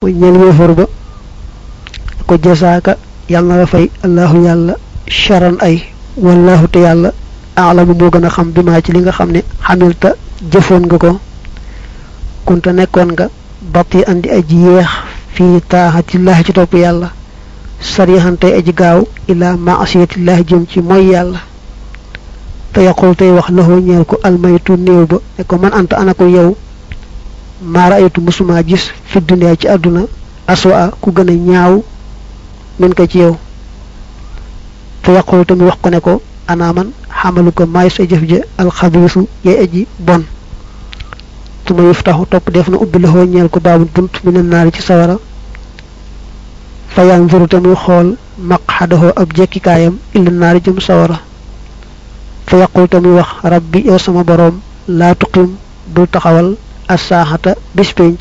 muy ñeel yéefar ba ko jasaaka yàlla na la fay allahu yàlla charan ay wallahu te yàlla aalamu moo gën a xam bi maa ci li nga xam ne xamilta jëfoon nga ko kunta nekkoon nga bati andi aji yeex fii taaxatillaahi ci topp yàlla sarixan tey aji gaaw ila maasiyatillaahi jëm ci mooy yàlla te yaqul tey wax laxoo ñeel ko almaytu néew ba ne ko man anta ana ko yow maara aytu musuma gis fi dunya ci àdduna aswa ku gën a ñaaw min ko ci yow te yaqul tamit wax ko ne ko ana man xamalu ko maay sa jëf ja alxabiisu yay aji bon tuma yuftaxu topp def na ubbi laxoo ñeel ko baabul bunt minan naari ci sawara fa yanzuru tamit xool maqxadahu ab jekkikaayam illa naari jëm sawara fa yaqul tamit wax rabbi yow sama boroom laa tuqim bul taxawal assaaxata bis penc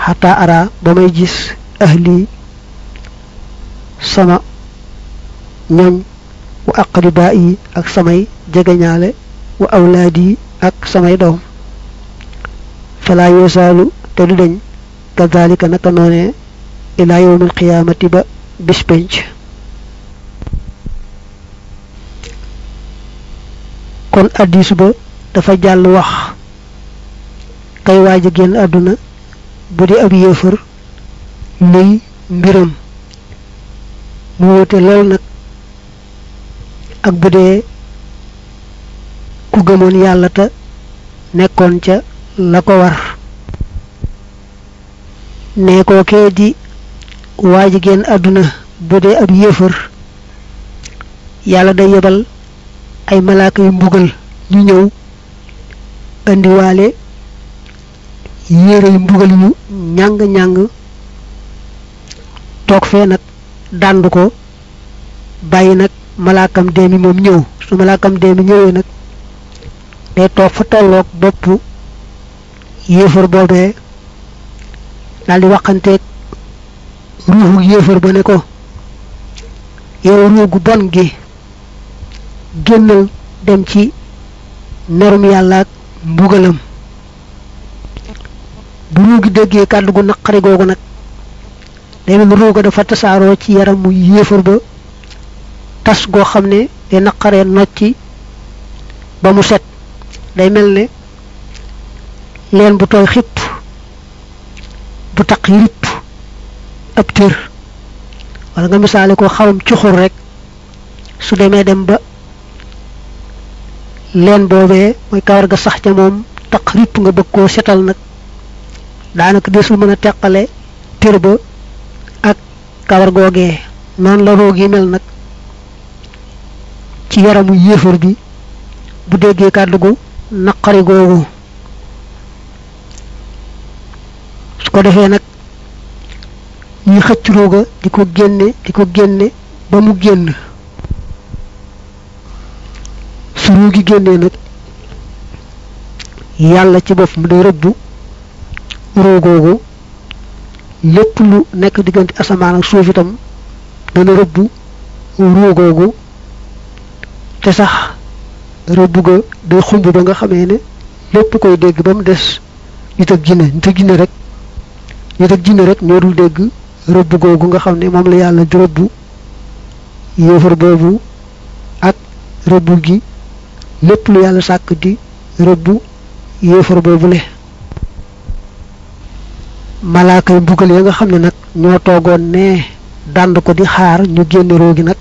xataa ara ba may gis ahli sama ñoñ wa aqribaa yi ak samay jegeñaale wa awlaad yi ak samay doom falaa yosaalu te du deñ kadalika naka noone ilaa yawmil qiyaamati ba bis penc kon addis ba dafa jàll wax kay waaj a génn àdduna bu dee ab yéefar luy mbiram mu wute lool nag ak bu dee ku gëmoon yàlla te nekkoon ca la ko war ne ko kee di waaj a génn àdduna bu dee ab yéefar yàlla day yebal ay malaaka yu mbugal ñu ñëw indiwaale yére yu mbugal yu ñàng-ñàng toog fee nag dànd ko bàyyi nag malaakam dee mi moom ñëw su malaakam dee mi ñëwee nag day toog fa tolloog bopp yéefar boobee daldi waxanteeg ruuxu yéefar ba ne ko yow ruugu bon gi génnal dem ci nerum yàlla ak mbugalam bu ruugi déggee kàddu gu naqari googu nag day mel ruuga dafa tasaaroo ci yaramu yéefar ba tas goo xam ne day naqaree nocci ba mu set day mel ne leen bu tooy xipp bu taq ripp ab tër wala nga misaale ko xawam cuxur rek su demee dem ba leen boobee mooy kawar ga sax ca moom taq ripp nga bëgg koo setal nag daanaka desul mën a teqale tër ba ak kawar googee noonu la roog yi mel nag ci yaramu yéefar bi bu déggee kàddu gu naqari googu su ko defee nag ñuy xëcc rooga di ko génne ba mu génn su roogi génnee nag yàlla ci bopp mu day rëbbu roogoogu lépp lu nekk diggante asamaan ak suuf itam dana rëbbu roogoogu te sax rëbbu ga day xumb ba nga xamee ne lépp koy dégg ba mu des nit ak jinne rek ñoo dul dégg rëbbu googu nga xam ne moom la yàlla di rëbbu yéefar boobu ak rëbbu gi lépp lu yàlla sàkk di rëbbu yéefar boobu le malaaka yu mbugal ya nga xam ne nag ñoo toogoon ne dànd ko di xaar ñu génne roogi nag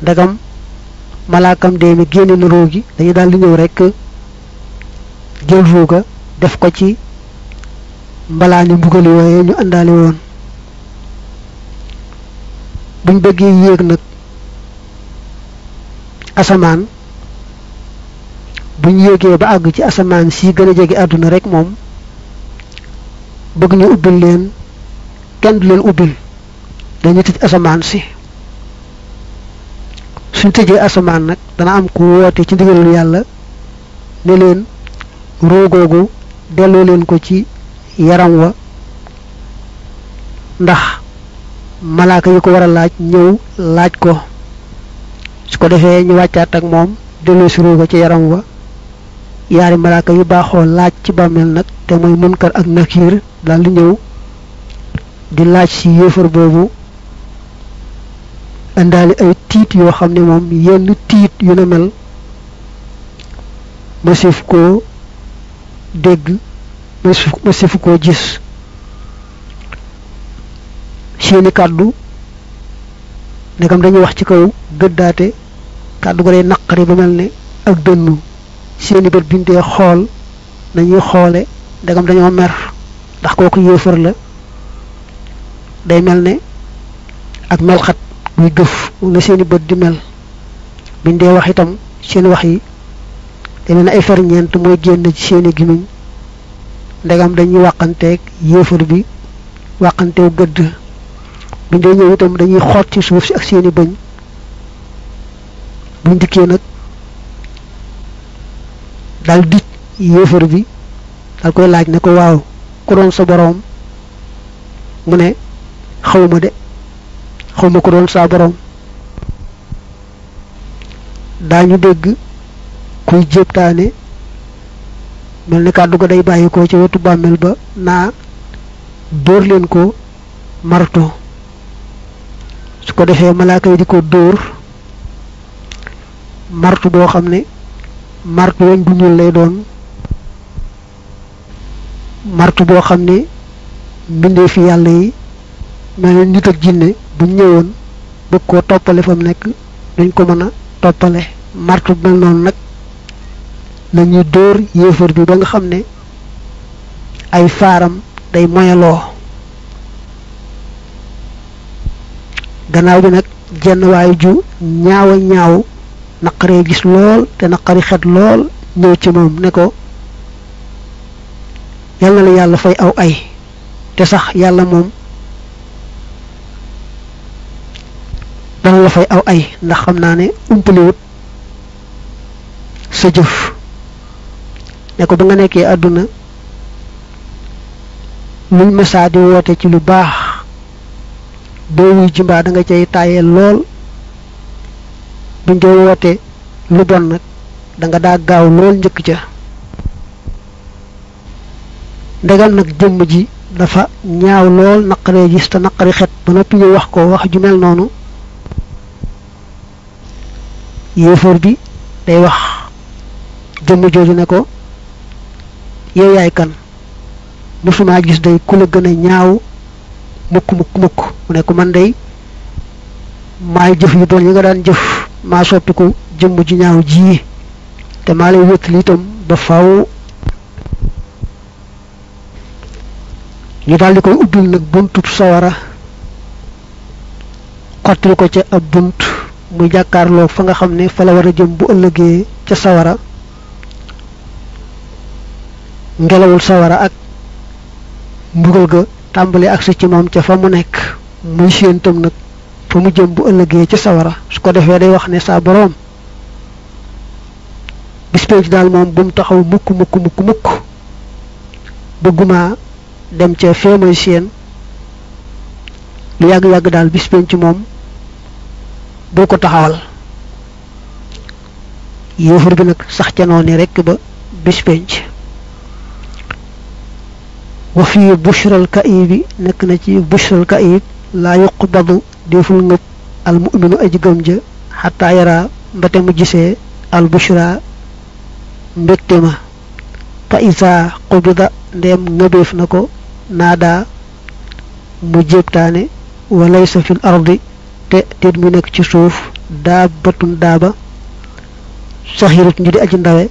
ndegam malaakam dee mi génne na roogi dañu daal di ñëw rek jël rooga def ko ci mbalaani mbugal yooye ñu àndaale woon buñ bëggee yéeg nag asamaan buñ yéegee ba àgg ci asamaan si gën a jege àdduna rek moom bëgg ñu ubbil leen kenn du leen ubbil dañu tëj asamaan si suñ tëjee asamaan nag dana am ku woote ci ndigalul yàlla ne leen roogoogu delloo leen ko ci yaram wa ndax malaaka yi ko war a laaj ñëw laaj ko su ko defee ñu wàccaat ak moom delloo si rooga ci yaram wa yaari malaaka yu baaxoo laaj ci bàmmeel nag te mooy munkar ak nakiir daal di ñëw di laaj ci yéefar boobu indaale ay tiit yoo xam ne moom yenn tiit yu na mel masif koo dégg masif koo gis seeni kàddu ndegam dañuy wax ci kaw gëddaate kàddu ko day naqari ba mel ne ak dënnu seeni bët biñ dee xool nañuy xoole ndegam dañoo mer ndax kooku yéefar la day mel ne ak melxat muy gëf la seeni bët di mel biñ dee wax itam seen wax yi day mel ne ay ferñeent mooy génn ci seeni gimiñ ndegam dañuy wàqanteeg yéefar bi wàqanteew gëdd buñ dee ñëw itam dañuy xoot ci suuf si ak seeni bëñ buñ dikkee nag dal dij yéefar bi dal koy laaj ne ko waaw ku doon sa boroom mu ne xawma de xawma ku doon sa boroom daañu dégg kuy jéptaane mel ni kàddu ko day bàyyi ko ci wetu bàmmeel ba naa dóor leen ko marto su ko defee malaaka yi di ko dóor martu boo xam ne martu weñ bu ñuul lay doon martu boo xam ne mbindee fi yàlla yi mel ne nit ak jinne buñ ñëwoon bëgg koo toppale fa mu nekk duñ ko mën a toppale martu mel noonu nag lañuy dóor yéefar bi ba nga xam ne ay faaram day moyaloo gannaaw bi nag jenn waay ju ñaawa ñaaw naqaree gis lool te naqari xet lool ñëw ci moom ne ko yal na la yàlla fay aw ay te sax yàlla moom dana la fay aw ay ndax xam naa ne umpaliwut sa jëf ne ko ba nga nekkee àdduna luñ mësaa di woote ci lu baax doo wuy jimbaa da nga cay tàyyeel lool buñ dee woote lu bon nag da nga daa gaaw lool njëkk ca ndegam nag jëmm ji dafa ñaaw lool naqaree gis te naqari xet ba noppi ñu wax ko wax ju mel noonu yéefar bi day wax jëmm jooju ne ko yow yaay kan musuma gis day ku la gën a ñaaw mukk mu ne ko man day maay jëf yu bon yi nga daan jëf maa soppiku jëmm ju ñaaw ji te maa lay wéttali itam ba faw ñu daldi koy ubbil nag buntub sawara xottil ko ca ab bunt muy jàkkaarloo fa nga xam ne fa la war a jëm bu ëllëgee ca sawara ngelawul sawara ak mbugal ga tàmbali ak ci moom ca fa mu nekk muy séentam nag fa mu jëm bu ëllëgee ca sawara su ko defee day wax ne saa boroom bis penc daal moom bu mu taxaw mukk bëgguma dem ca fee mooy seen lu yàgg-yàgg daal bis penc moom boo ko taxawal yéefar bi nag sax ca noonu rekk ba bis penc wa fii bushral ka'ibi nekk na ci bushral ka'ib laa yuqbadu deful ngëb al mu'minu aji gëm ja xataa yara mbate mu gisee al bushra mbégte ma fa isa qubida ndeem ngëbeef na ko naada mu jébtaane wa laysa fil ardi te déet mu nekk ci suuf daabatun daaba saxirat ñu di aji ndawe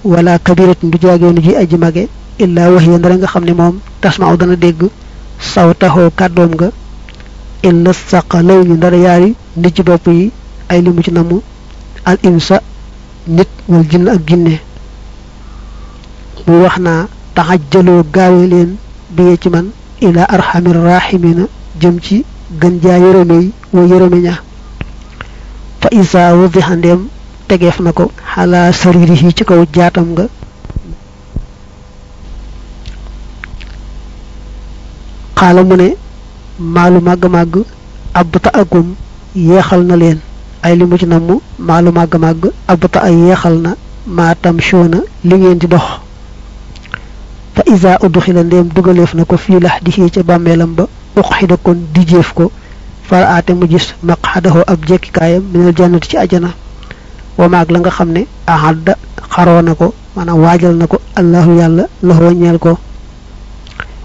wala kabirat du jaageenu ji aji mage illa wahiya ndara nga xam ne moom tasmaaw dana dégg sawtaxoo kàddoom nga illa saqalay ñu ndara yaari nit ci bopp yi ay limu ci namu al insa nit wal jinn ak jinne muy wax naa taxajjaloo gaawe leen bi ci man ila arhamir rahimina jëm ci gën jaa yërëme yi wa yërëme ña fa isa wadixa ndeem tegeef na ko xalaa saririhi ci kaw jaatam nga xaala mu ne maalu màgg-màgg abta akum yeexal na leen ay li mu ci namm maalu màgg-màgg abta ay yeexal na maatam shoona li ngeen di dox fa isa udxila ndeem dugaleef na ko fii lax di xii ca bàmmeelam ba uqxida kon di jëf ko far aate mu gis maqxadahu ab jekkikaayam minal jannati ci ajana wa maag la nga xam ne ahadda xaroo na ko maanaam waajal na ko allahu yàlla loxoo ñeel ko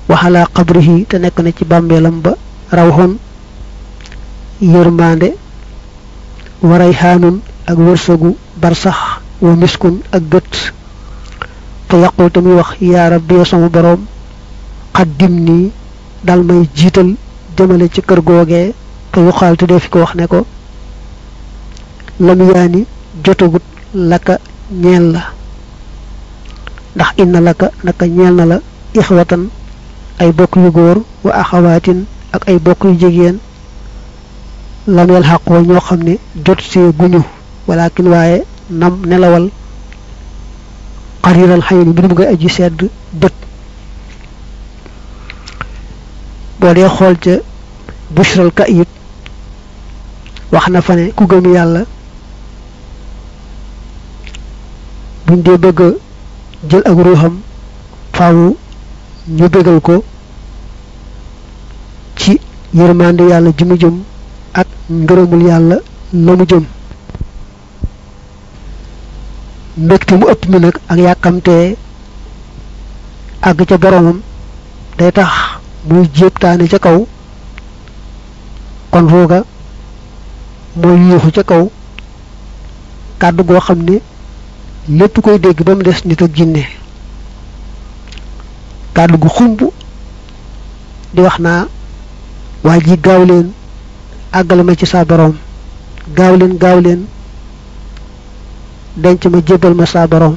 waxalaa qabrihi te nekk na ci bàmbeelam ba rawxun yërmande wa rayhaanun ak wërsëgu barsax wa miskun ak gët te yaqul te muy wax yaa rabbi sama boroom xaddim nii dal may jiital jëmale ci kër googee te yuqaal te dee fi ko wax ne ko lam yaani jotagut laka ñeel la ndax inna laka naka ñeel na la ixwatan ay bokk yu góor wa axawaatin ak ay bokk yu jigéen lameel xaqoo ñoo xam ne jot see guñu walakin waaye nam nelawal xariiral xëy ni mbir mu ngay aji sedd bët boo dee xool ca bushral kayib wax na fa ne ku gëm yàlla buñ dee bëgg a jël ak ruuxam faaw ñu bégal ko ci yërmande yàlla ji mu jëm ak ngërëmul yàlla la mu jëm mbégte mu ëpp mi nag ak yàkkamtee àgg ca boromam day tax muy jéebtaane ca kaw kon rooga mooy yuuxu ca kaw kàddu goo xam ne lépp koy dégg ba mu des nit ak jinne kàddu gu xumb di wax naa waa ji gaaw leen àggale ma ci saa boroom gaaw leen denc ma jébbal ma saa boroom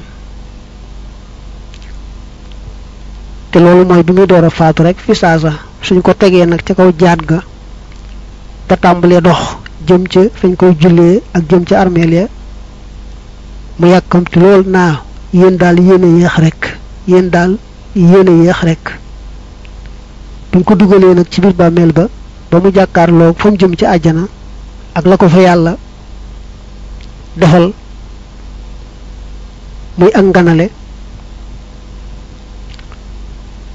te loolu mooy bi muy door a faatu rek fi saasa suñ ko tegee nag ca kaw jaat ga ba tàmbalee dox jëm ca fañ koy jullee ak jëm ca armeel ya mu yàkkamti lool naa yéen daal yéen a yéex rek buñ ko dugalee nag ci biir bàmmeel ba mu jàkkaarloo fa mu jëm ci àjjana ak la ko fa yàlla defal muy ak nganale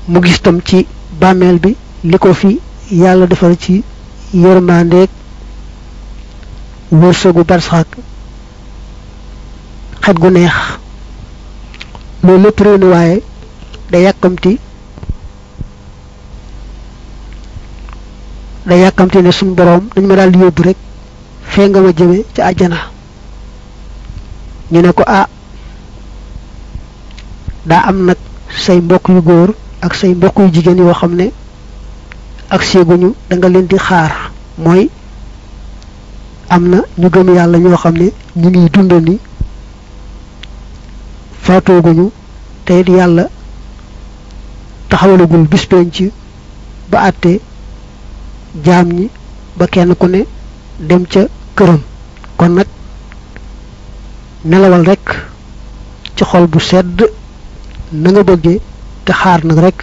mu gis tam ci bàmmeel bi li ko fi yàlla defal ci yërmandeeg wërsëgu barsax xet gu neex loolu lépp réew ni waaye day yàkkamti ne suñ boroom dañ ma daal di yóbbu rek fee nga ma jëme ci àjjana ñu ne ko daa am nag say mbokk yu góor ak say mbokk yu jigéen yoo xam ne ak séeguñu da nga leen di xaar mooy am na ñu gëm yàlla ñoo xam ne ñu ngi dundandi faatooguñu te it yàlla taxawalagul bis penc ba àtte jaam ñi ba kenn ku ne dem ca këram kon nag nelawal rekk ci xol bu sedd na nga bëggee te xaar nag rekk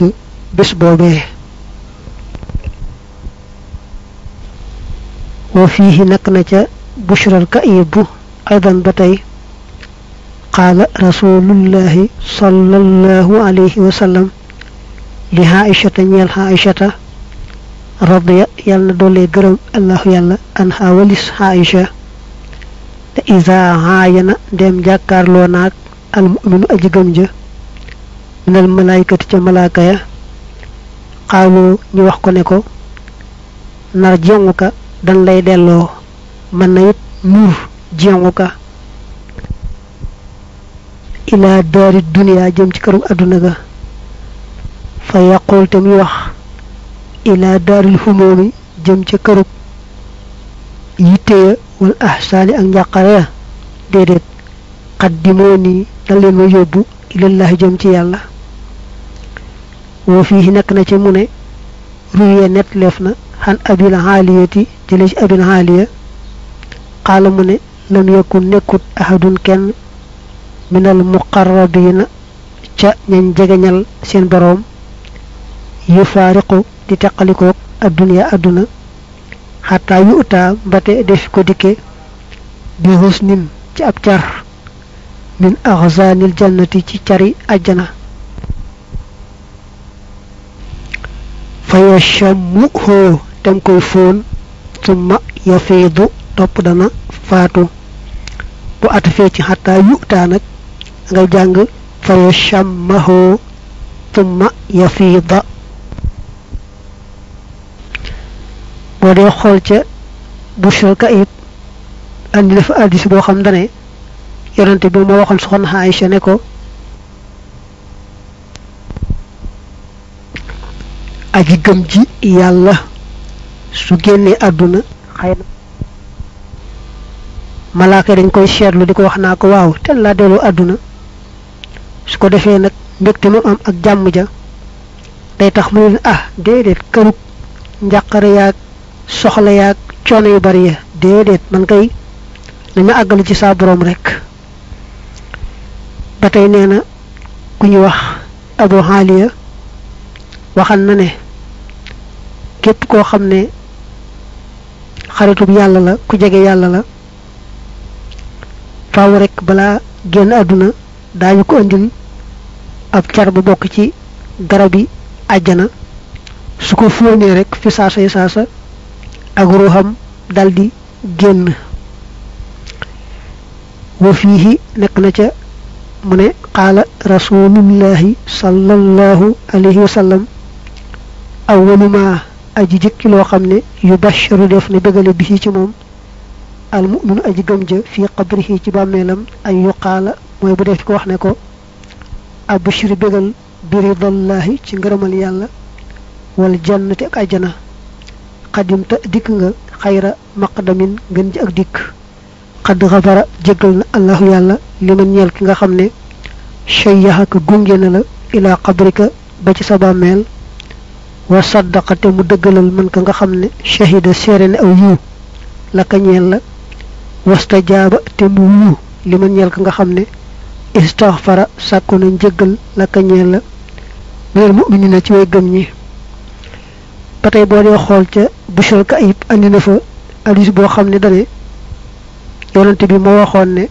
bés boobee wa fiihi nekk na ca bushral ka'ib aydan ba tey qaala rasulullahi sallallahu alayhi wa sallam li Aïchata ñeel Aïchata radiya yàlla na doolee gërëm allahu yàlla anha walis Aïcha te isa haayana ndem jàkkaarloo naag almuminu aji gëm ja minal malaykati ca malaaka ya xaaloo ñu wax ko ne ko nar jenguka dan lay delloo mën na it nur jenguka ila daari duniya jëm ci këru àdduna ga fa yaqul te muy wax ila daaril humoomi jëm ca këru yitteya wal ahsaani ak njàqare ya déedéet xaddimoo nii dal leen ma yóbbu ilallahi jëm ci yàlla woo fii nekk na ci mu ne ruye net leef na xan abil xaaliyati jële ci abil xaaliya xaala mu ne lam yakun nekkut ahadun kenn minal muqarrabina ca ñañ jegeñal seen boroom yu faariqu di teqalikoog adduniya adduna xataa yu utaa mbate def ko dikke bi husnin ci ab car min axzaanil jannati ci cari àjjana fa yashammuhu tem koy fóon summa yafiidu topp dana faatu bu atafee ci xataa yu'taa nag nga jàng fa yashammahu summa yafiida boo dee xool ca Bushra Kayib andi na fa hadiis boo xam dane yonente bi moo waxoon soxna Aïcha ne ko aji gëm ji yàlla su génnee àdduna xëy na malaaka dañ koy seetlu di ko wax naa ko waaw tel laa delloo àdduna su ko defee nag mbégte mu am ak jàmm ja day tax mu ne déedéet kërug njàqare yaag soxla yaag coono yu bari ya déedéet man kay dañu àggali ci saa boroom rek ba tey nee na ku ñu wax Abu Haliya waxal na ne képp koo xam ne xaritub yàlla la ku jege yàlla la faaw rek balaa génn àdduna daañu ko andil ab car bu bokk ci garabi àjjana su ko fóonee rek fi saasa ak ruuxam daldi génn wa fiihi nekk na ca mu ne qaala rasulullahi sallallahu alayhi wa sallam awwalu ma aji jëkki loo xam ne yu basharu def ne bëggale bi ci moom al mu'minu aji gëm ja fii qabrihi ci bàmmeelam ay yuqaala mooy bu def ko wax ne ko abshir bëggal bi ridallahi ci ngërëmal yàlla wal jannati ak ajjana xadimta dikk nga xayra maqdamin ngën ji ak dikk xadd xafara jéggal na allahu yàlla li man ñeel ki nga xam ne shayyaxaka gunge na la ilaa qabrika ba ci sa bàmmeel wa saddaqate mu dëggalal man ka nga xam ne shahida seere ne aw yiw la ka ñeel la wastajaaba te mu wuyu li man ñeel ka nga xam ne istaghfara sàkku na njëggal la ka ñeel la minal mu'minina ci way gëm ñi ba tey boo dee xool ca Bushra Kayib andi na fa hadiis boo xam ne dane yonante bi moo waxoon ne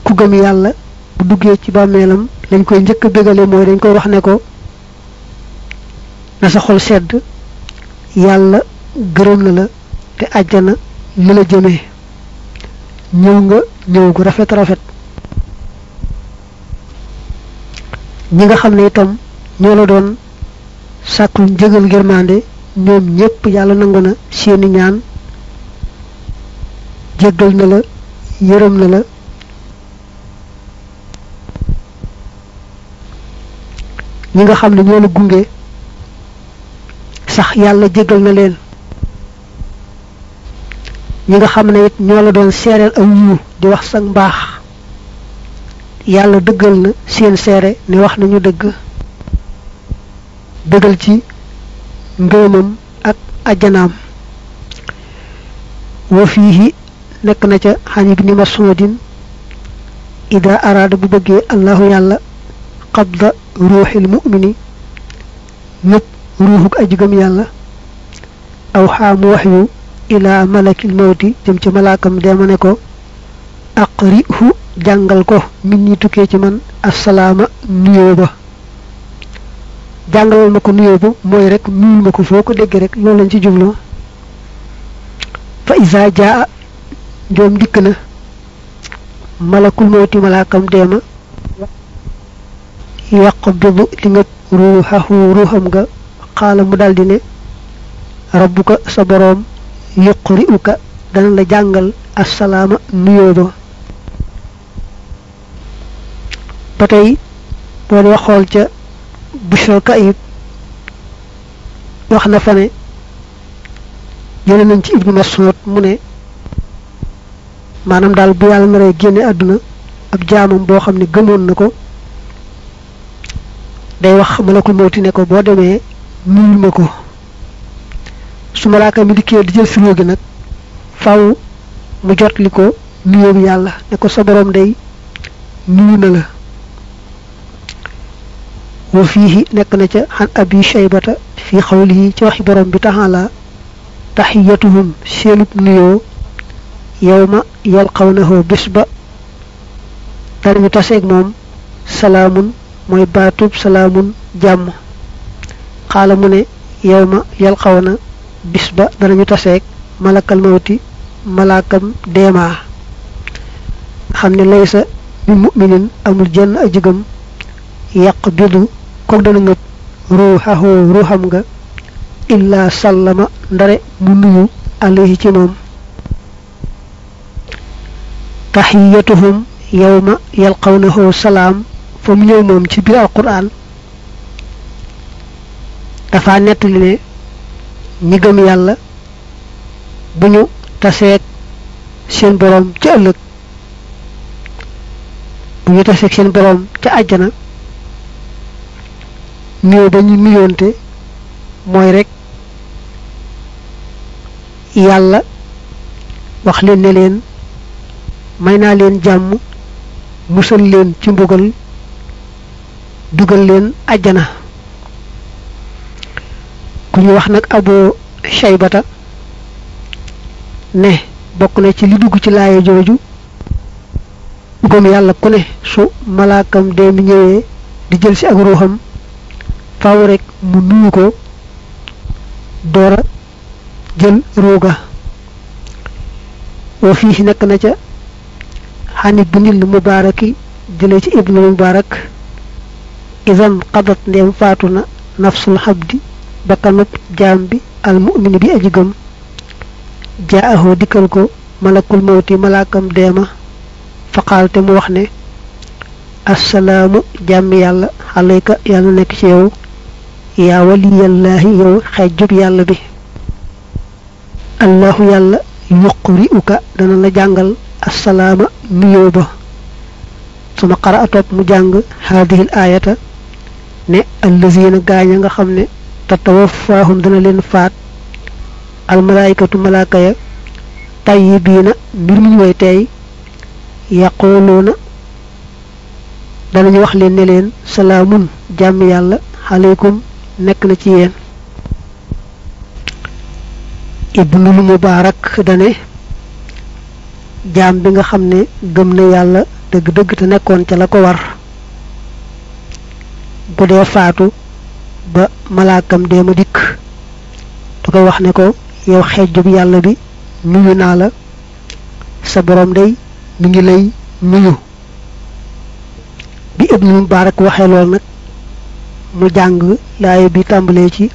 ku gëm yàlla bu duggee ci bàmmeelam lañ koy njëkk a bégale mooy dañ koy wax ne ko na sa xol sedd yàlla gërëm na la te àjjana li la jëmee ñëw nga ñëw gu rafet ñi nga xam ne itam ñoo la doon sàkku njëgal ngirmande ñoom ñépp yàlla nangu na seeni ñaan jéggal na la yërëm na la ñi nga xam ne ñoo la gunge sax yàlla jéggal na leen ñi nga xam ne it ñoo la doon seereel aw yiw di wax sa mbaax yàlla dëggal na seen seere ne wax nañu dëgg dëggal ci ngërëmam ak ajjanaam wa fiihi nekk na ca xan ibni mas'udin ida araada bu bëggee allahu yàlla qabda ruuxil mu'mini ñëpp ruuxuk aji gëm yàlla aw xaamu waxyu ila malakil mawti jëm ci malaakam deema ne ko aqrihu jàngal ko min ñi tukkee ci man assalaama nuyoo ba jàngalal ma ko nuyoo ba mooy rek nuyul ma ko foo ko dégg rek loolu lañ ci jublu fa isa jaa ndoom dikk na malakul mawti malaakam deema yaqbidu li nga ruuxam nga xaala mu daldi ne rabbuka sa boroom yuqri'uka dana la jàngal assalaama nuyoo ba ba tey boo dee xool ca Bushra Kayib wax na fa ne jële nañ ci Ibnu Mas'ud mu ne maanaam daal bu yàlla naree génne àdduna ab jaamam boo xam ne gëmoon na ko day wax malakul mawti ne ko boo demee nuyul ma ko su malaaka mi dikkee di jël firoo gi nag faw mu jotli ko nuyoo bi yàlla ne ko sa borom day nuyu na la wa fiihi nekk na ca xan abi shaybata fi xawlihi ci waxi borom bi taxala taxiyatuhum seenub nuyoo yawma yalqawnahu bis ba danañu taseeg moom salaamun mooy baatub salaamun jàmm xaala mu ne yawma yalqawna bis ba danañu taseeg malakal mawti malakam deema xam ne laysa bi mu'minin amul jenn ajigam yaqbidu ko dana ngëp ruuxahu ruuxam nga illa sallama ndare mu nuyu alayhi ci moom taxiyatuhum yawma yalqawnahu salaam fa mu ñëw moom ci biir alquran dafa nettali ne ñi gëm yàlla bu ñu taseeg seen boroom ca ëllëg bu ñu taseeg seen boroom ca àjjana nuyoo ba ñu nuyoonte mooy rek yàlla wax leen ne leen may naa leen jàmm musal leen ci mbugal dugal leen àjjana ku ñu wax nag Abu Shaybata ne bokk na ci li dugg ci laaya jooju gëm yàlla ku ne su malaakam dee mi ñëwee di jël ci ak ruuxam faaw rek mu nuyu ko doora jël ruuga wa fii nekk na ca xani bunil mubaaraki jële ci ibnul mubaarak idan qadat ndeem faatu na nafsul xabdi bakkanub jaam bi al mu'min bi aji gëm jaaho dikkal ko malakul mawti malaakam deema faqaal te mu wax ne assalaamu jàmmi yàlla alayka yàlla nekk ci yow yaa waliyallaahi yow xejjub yàlla bi allahu yàlla yuqri'uka dana la jàngal assalaama nuyoo ba suma qara topp mu jàng haadihil aayata ne allazina gaaña nga xam ne tatawaffaahum dana leen faat almalaayikatu malaaka ya tayyibiina mbir mu ñu way tey yaquluuna danañu wax leen ne leen salaamun jàmm yàlla aleykum nekk na ci yéen ibnul mubaarak dane jaam bi nga xam ne gëm na yàlla dëgg-dëgg te nekkoon ca la ko war bu dee faatu ba malaakam dee ma dikk da koy wax ne ko yow xejjub yàlla bi nuyu naa la sa borom day mi ngi lay nuyu bi ibnul mubaarak waxee lool nag mu jàng laaya bi tàmbalee ci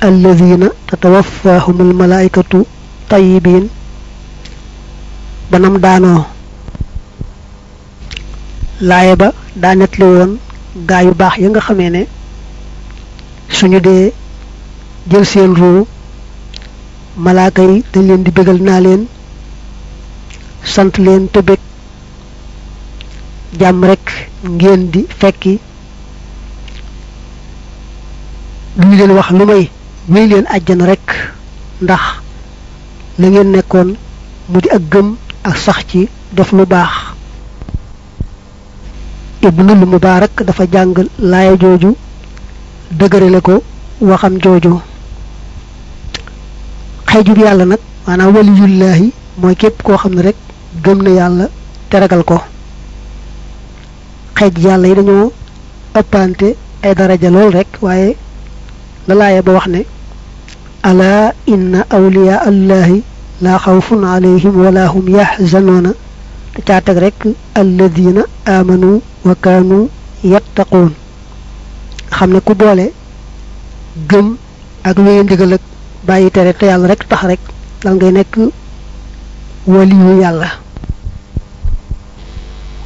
alladina tatawaffahumul malaikatu tayyibin banam daanoo laaya ba daa nettali woon gaa yu baax ya nga xamee ne suñu dee jël seen ruu malaaka yi dañ leen di bégal naa leen sant leen te bég jàmm rekk ngeen di fekki lu ñu leen wax lu may wéy leen àjjana rekk ndax la ngeen nekkoon mu di ak gëm ak sax ci def lu baax ibnul mubaarak dafa jàng laaya jooju dëgërale ko waxam jooju xejjub yàlla nag maanaam waliyullaahi mooy képp koo xam ne rek gëm na yàlla te ragal ko xeej yàlla yi dañoo ëppante ay daraja lool rek waaye la laaya ba wax ne alaa inna awliyaa allahi laa xawfun alayhim wala hum yaxzanoona te caa teg rek alladina amanu wa kaanu yattaquun xam ne ku boole gëm ak wéye ndigal ak bàyyi tere te yàlla rek tax rek dal ngay nekk waliyu yàlla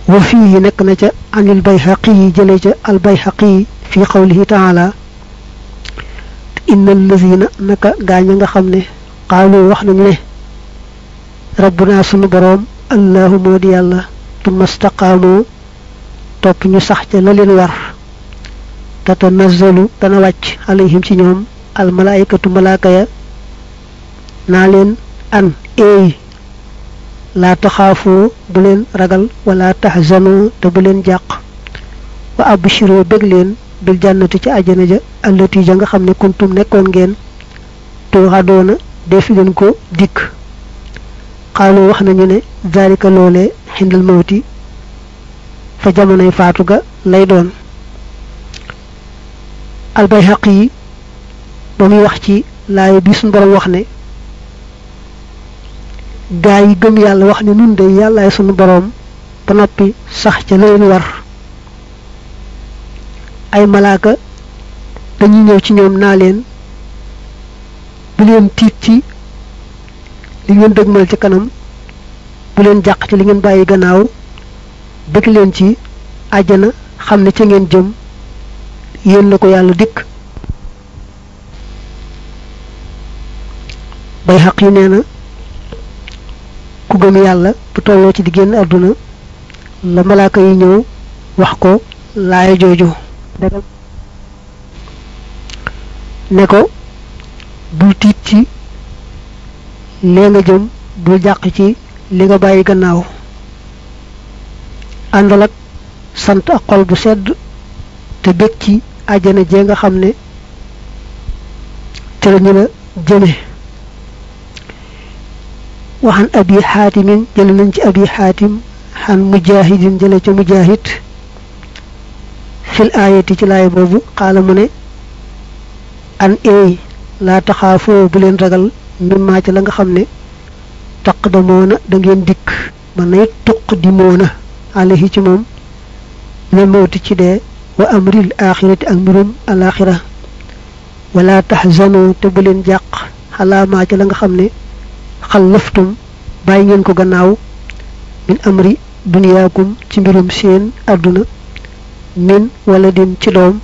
wa fii nekk na ca anil bayhaqi yi jële ca al bayhaqi yi fi qawlihi taala inna allazina naka gaaña nga xam ne qaalu wax nañu ne rabbuna sunu boroom allahu moo di yàlla tumma staqaamu topp ñu sax ca la leen war tatanazzalu dana wàcc alayhim ci ñoom al malaikatu malaaka ya naa leen an eey laa taxaafoo bu leen ragal wala tahzanu te bu leen jàq wa abshiroo bég leen bil jànnati ci àjjana ja allati ja nga xam ne kuntum nekkoon ngeen tuuxadoona def leen ko dikk xaaloo wax nañu ne zalika loolee xindal mawti fa jamonoy faatu ga lay doon albayhaqi yi ba muy wax ci laay bi suñu borom wax ne gaa yi gëm yàlla wax ne nun de yàllaay suñu borom ba noppi sax ca leen war ay malaaka dañuy ñëw ci ñoom naa leen bu leen tiit ci li ngeen dëgmal ci kanam bu leen jàq ci li ngeen bàyyi gannaaw bëgg leen ci àjjana xam ne ca ngeen jëm yéen la ko yàlla dikk bay xaq yi nee na ku gëm yàlla bu tolloo ci di génn àdduna la malaaka yi ñëw wax ko laaya jooju ne ko bul tiit ci lee nga jëm bul jàq ci li nga bàyyi gannaaw àndal ak sant ak xol bu sedd te bég ci àjjana jee nga xam ne te la ñu la jëme waxan abi xaatimin jële nañ ci abi xaatim xan mujahidin jële ca mujahid fil aayati ci laay boobu xaala mu ne an eey laa taxaafoo bu leen ragal mimmaa ci la nga xam ne taqdamoona da ngeen dikk mën nay tuq di moona alayhi ci moom ne mawti ci dee wa amril axirati ak mbirum alaxira wala taxzanoo te bu leen jàq xalaamaa ci la nga xam ne xallaftum bàyyi ngeen ko gannaaw min amri duniyaakum ci mbirum seen àdduna min wala din ci doom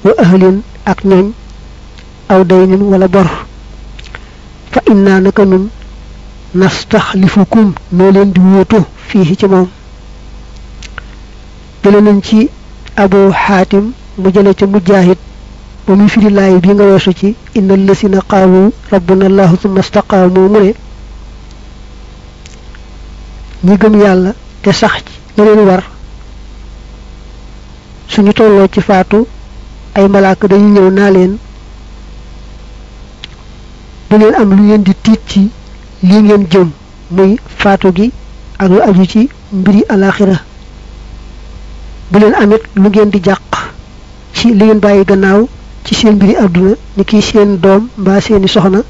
wa ahlin ak ñoñ aw daynin wala bor fa inna naka nun nastaxlifukum noo leen di wóotu fii ci moom jële nañ ci abu xaatim mu jële ca mujaahid ba muy firi laay bi nga weesu ci inna lasina qaalu rabbuna allahu summa staqaamu mu ne ñi gëm yàlla te sax ci la leen war suñu tolloo ci faatu ay malaaka dañu ñëw naa leen bu leen am lu ngeen di tiit ci lii ngeen jëm muy faatu gi ak lu aju ci mbiri alaxira bu leen amit lu ngeen di jàq ci li ngeen bàyyi gannaaw ci seen mbiri àdduna ni kii seen doom mbaa seeni soxna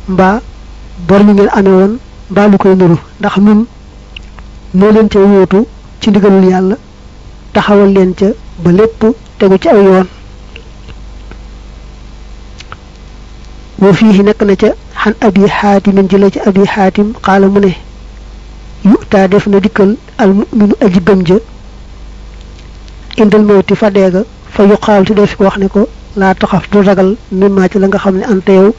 mbaa bor ñu ngeen amee woon mbaa lu koy nuru ndax nun noo leen ca wóotu ci ndigalul yàlla taxawal leen ca ba lépp tegu ci aw yoon wa fiihi nekk na ca xan abi xaatimin jële ci abi xaatim xaala mu ne yu'taa def na dikkal al muminu aji gëm ja indal mawti fa deega fa yuqaal ti def ko wax ne ko laa taxaf du ragal mimmaa ci la nga xam ne anta yow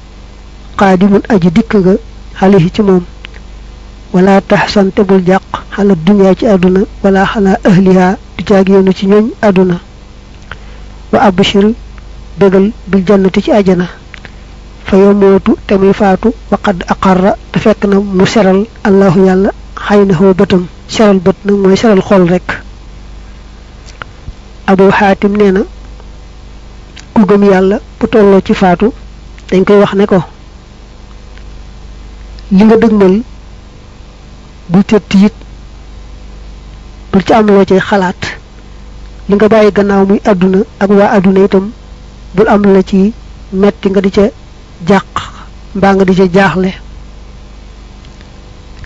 qaadimun aji dikk nga xalihi ci moom wala taxsan te bul jàq xala dunya ci àdduna wala xala ahliha du caag yoonu ci ñooñ àdduna wa abshir bégal bil jannati ci àjjana fa yomootu te muy faatu waqad aqarra te fekk na mu seral allahu yàlla xay na xoo bëtam seral bët nag mooy seral xol rek abu xaatim nee na ku gëm yàlla bu tolloo ci faatu dañ koy wax ne ko li nga dëgmal bul ca tiit bul ci am loo cay xalaat li nga bàyyi gannaaw muy àdduna ak waa àdduna itam bul am la ci metti nga di ca jàq mbaa nga di ca jaaxle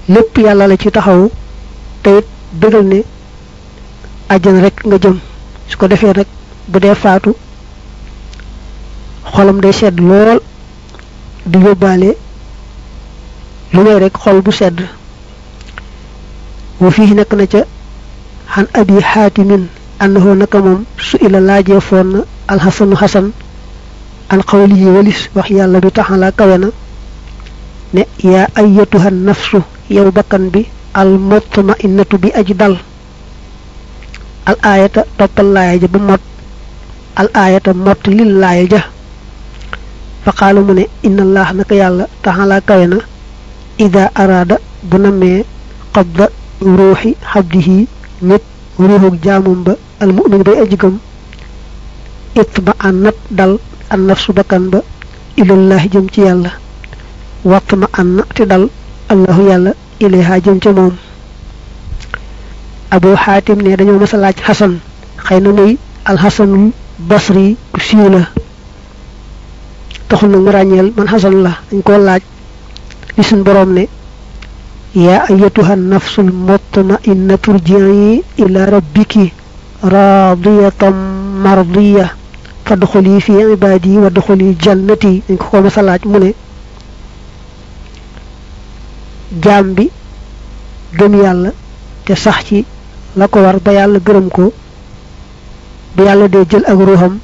lépp yàlla la ci taxaw te it dëggal ne àjjana rek nga jëm su ko defee nag bu dee faatu xolam day sedd lool du yóbbaale lu ngay rek xol bu sedd wa fii nekk na ca xan abi xaatimin annahu naka moom su ila laajee foon na alxasanu xasan an xawli yi walis wax yàlla bi taxala kawe na ne yaa ayyatuha nafsu yow bakkan bi al mutma'innatu bi aji dal al aayata toppal laaya ja ba mot al aayata mot lil laaya ja fa qaala mu ne inna allah naka yàlla taxala kawe na ida araada bu namee qabda ruuxi xabdihi ñëpp ruuxuk jaamum ba al mu'min bay aji gëm itma annat dal an nafsu bakkan ba ilallahi jëm ci yàlla watma anna te dal allahu yàlla ilayha jëm ca moom abu xaatim ne dañoo mas a laaj xasan xëy na muy alxasanul basri ku siiw la taxul nag mu ràññeel man xasan la dañ ko laaj li suñ boroom ne yaa ayyatuha nafsul mutma'innatu irji'i ila rabbiki radiyatan mardiya fadxuli fi ibadi wadxuli jannati dañ ko masa laaj mu ne jaam bi gëm yàlla te sax ci la ko war ba yàlla gërëm ko bu yàlla dee jël ak ruuxam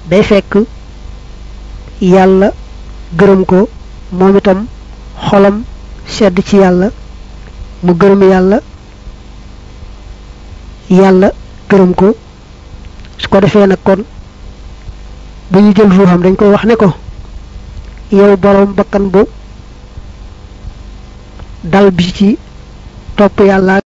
day fekk yàlla gërëm ko moom itam xolam sedd ci yàlla mu gërëm yàlla yàlla gërëm ko su ko defee nag kon bu ñu jël ruuxam dañ koy wax ne ko yow boroom bakkan bu dal bi ci topp yàlla